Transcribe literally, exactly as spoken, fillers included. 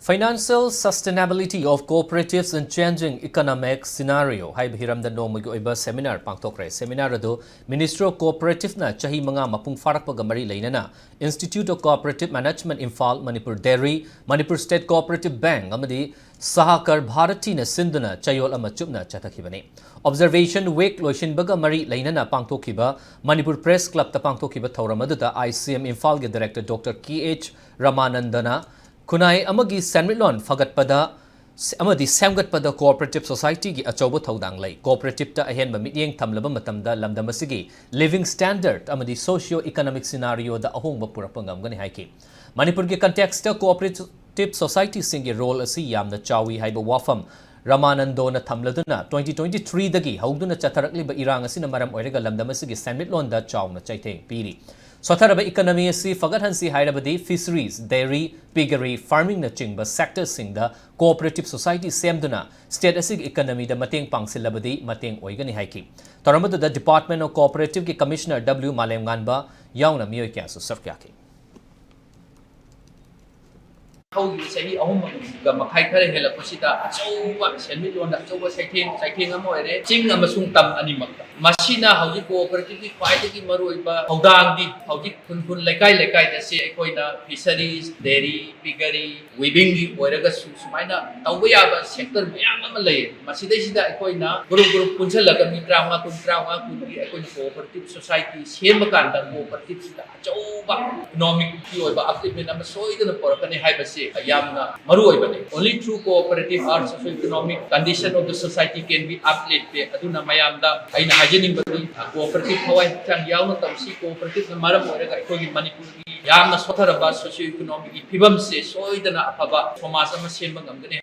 Financial Sustainability of Cooperatives in Changing Economic Scenario ꯍꯥꯏꯕ ꯍꯤꯔꯝꯗ ꯅꯣꯡꯃꯒꯤ ꯑꯣꯏꯕ seminar ꯄꯥꯡꯊꯣꯛꯈ꯭ꯔꯦ꯫ Seminar ꯑꯗꯨ Ministry of Cooperativeꯅ ꯆꯍꯤ ꯃꯉꯥ ꯃꯄꯨꯡ ꯐꯥꯔꯛꯄꯒ ꯃꯔꯤ ꯂꯩꯅꯅ Institute of Cooperative Management, Imphal, Manipur dairy, Manipur state cooperative bank ꯑꯃꯗꯤ ꯁꯍꯀꯥꯔ ꯚꯥꯔꯇꯤꯅ ꯁꯤꯟꯗꯨꯅ ꯆꯌꯣꯜ ꯑꯃ ꯆꯨꯞꯅ ꯆꯠꯊꯈꯤꯕꯅꯤ꯫ Observation Week ꯂꯣꯏꯁꯤꯟꯕꯒ ꯃꯔꯤ ꯂꯩꯅꯅ ꯄꯥꯡꯊꯣꯛꯈꯤꯕ ꯃꯅꯤꯄꯨꯔ ꯄ꯭ꯔꯦꯁ ꯀ꯭ꯂꯕꯇ ꯄꯥꯡꯊꯣꯛꯈꯤꯕ ꯊꯧꯔꯝ ꯑꯗꯨꯗ I C M ꯏꯝꯐꯥꯜꯒꯤ ꯗꯥꯏꯔꯦꯛꯇꯔ ꯗꯣꯛꯇꯔ ꯀꯦ ꯑꯩꯆ ꯔꯃꯥꯅꯟꯗꯅ ꯈꯨꯟꯅꯥꯏ ꯑꯃꯒꯤ ꯁꯦꯟꯃꯤꯠꯂꯣꯟ ꯐꯒꯠꯄꯗ ꯑꯃꯗꯤ ꯁꯦꯝꯒꯠꯄꯗ ꯀꯣꯑꯣꯄꯔꯦꯇꯤꯚ ꯁꯣꯁꯥꯏꯇꯤꯒꯤ ꯑꯆꯧꯕ ꯊꯧꯗꯥꯡ ꯂꯩ꯫ ꯀꯣꯑꯣꯄꯔꯦꯇꯤꯚꯇ ꯑꯍꯦꯟꯕ ꯃꯤꯠꯌꯦꯡ ꯊꯝꯂꯕ ꯃꯇꯝꯗ ꯂꯝꯗꯝ ꯑꯁꯤꯒꯤ living standard ꯑꯃꯗꯤ socio economic scenarioꯗ ꯑꯍꯣꯡꯕ ꯄꯨꯔꯛꯄ ꯉꯝꯒꯅꯤ ꯍꯥꯏꯈꯤ꯫ ꯃꯅꯤꯄꯨꯔꯒꯤ contextꯇ ꯀꯣꯑꯣꯄꯔꯦꯇꯤꯚ ꯁꯣꯁꯥꯏꯇꯤꯁꯤꯡꯒꯤ role ꯑꯁꯤ ꯌꯥꯝꯅ ꯆꯥꯎꯏ ꯍꯥꯏꯕ ꯋꯥꯐꯝ ꯔꯃꯥꯅꯟꯗꯣꯅ ꯊꯝꯂꯗꯨꯅ, twenty twenty threeꯗꯒꯤ ꯍꯧꯗꯨꯅ ꯆꯠꯊꯔꯛꯂꯤꯕ ꯏꯔꯥꯡ ꯑꯁꯤꯅ ꯃꯔꯝ ꯑꯣꯏꯔꯒ ꯂꯝꯗꯝ ꯑꯁꯤꯒꯤ ꯁꯦꯟꯃꯤꯠꯂꯣꯟꯗ ꯆꯥꯎꯅ ꯆꯩꯊꯦꯡ ꯄꯤꯔꯤ꯫ ꯁꯣꯠꯊꯔꯕ economy ꯑꯁꯤ ꯐꯒꯠꯍꯟꯁꯤ ꯍꯥꯏꯔꯕꯗꯤ fisheries, dairy, piggery farmingꯅꯆꯤꯡꯕ sectorꯁꯤꯡꯗ cooperative society ꯁꯦꯝꯗꯨꯅ state ꯑꯁꯤꯒꯤ economyꯗ ꯃꯇꯦꯡ ꯄꯥꯡꯁꯤꯜꯂꯕꯗꯤ ꯃꯇꯦꯡ ꯑꯣꯏꯒꯅꯤ ꯍꯥꯏꯈꯤ꯫ ꯊꯧꯔꯝ ꯑꯗꯨꯗ Department of Cooperativeꯀꯤ Commissioner W ꯃꯥꯂꯦꯝꯉꯥꯟꯕ ꯌꯥꯎꯅ ꯃꯤꯑꯣꯏ ꯀꯌꯥꯁꯨ ꯁꯔꯨꯛ ꯌꯥꯈꯤ꯫ ꯍꯧꯈꯤꯕ ꯆꯍꯤ ꯑꯍꯨꯝꯒ ꯃꯈꯥꯏ ꯈꯔ ꯍꯦꯜꯂꯛꯄꯁꯤꯗ ꯑꯆꯧꯕ ꯁꯦꯟꯃꯤꯠꯂꯣꯟꯗ ꯑꯆꯧꯕ ꯆꯩꯊꯦꯡ, ꯆꯩꯊꯦꯡ ꯑꯃ ꯑꯣꯏꯔꯦ, ꯆꯤꯡ ꯑꯃꯁꯨꯡ ꯇꯝ ꯑꯅꯤꯃꯛꯇ꯫ ꯃꯁꯤꯅ ꯍꯧꯖꯤꯛ cooperativeꯀꯤ ꯈ꯭ꯋꯥꯏꯗꯒꯤ ꯃꯔꯨꯑꯣꯏꯕ ꯊꯧꯗꯥꯡꯗꯤ ꯍꯧꯖꯤꯛ ꯈꯨꯟ ꯈꯨꯟ, ꯂꯩꯀꯥꯏ ꯂꯩꯀꯥꯏꯗ ꯁꯤ ꯑꯩꯈꯣꯏꯅ fisheries, dairy, piggery, weavingꯒꯤ ꯑꯣꯏꯔꯒꯁꯨ ꯁꯨꯃꯥꯏꯅ ꯇꯧꯕ ꯌꯥꯕ sector ꯃꯌꯥꯝ ꯑꯃ ꯂꯩ꯫ ꯃꯁꯤꯗꯩꯁꯤꯗ ꯑꯩꯈꯣꯏꯅ group group ꯄꯨꯟꯁꯤꯜꯂꯒ ꯃꯤ ꯇꯔꯥꯃꯉꯥ, ꯀꯨꯟ, ꯇꯔꯥꯃꯉꯥ, ꯀꯨꯟꯒꯤ ꯑꯩꯈꯣꯏꯅ cooperative society ꯁꯦꯝꯕ ꯀꯥꯟꯗ cooperative ꯑꯆꯧꯕ economic ꯀꯤ ꯑꯣꯏꯕ upliftment ꯑꯃ ꯁꯣꯏꯗꯅ ꯄꯨꯔꯛꯀꯅꯤ ꯍꯥꯏꯕꯁꯤ ꯌꯥꯝꯅ ꯃꯔꯨ ꯑꯣꯏꯕꯅꯤ꯫ Only through cooperative our socio-economic condition of the society can be uplifted꯫ ꯑꯗꯨꯅ ꯃꯌꯥꯝꯗ ꯑꯩꯅ ꯍꯥꯏꯖꯅꯤꯡꯕꯗꯤ cooperative ꯊꯋꯥꯏ ꯍꯛꯆꯥꯡ ꯌꯥꯎꯅ ꯇꯧꯁꯤ꯫ Cooperativeꯅ ꯃꯔꯝ ꯑꯣꯏꯔꯒ ꯑꯩꯈꯣꯏꯒꯤ ꯃꯅꯤꯄꯨꯔꯒꯤ ꯌꯥꯝꯅ ꯁꯣꯠꯊꯔꯕ socio-economicꯒꯤ ꯐꯤꯕꯝꯁꯦ ꯁꯣꯏꯗꯅ ꯑꯐꯕ ꯁꯃꯥꯖ ꯑꯃ ꯁꯦꯝꯕ ꯉꯝꯒꯅꯤ꯫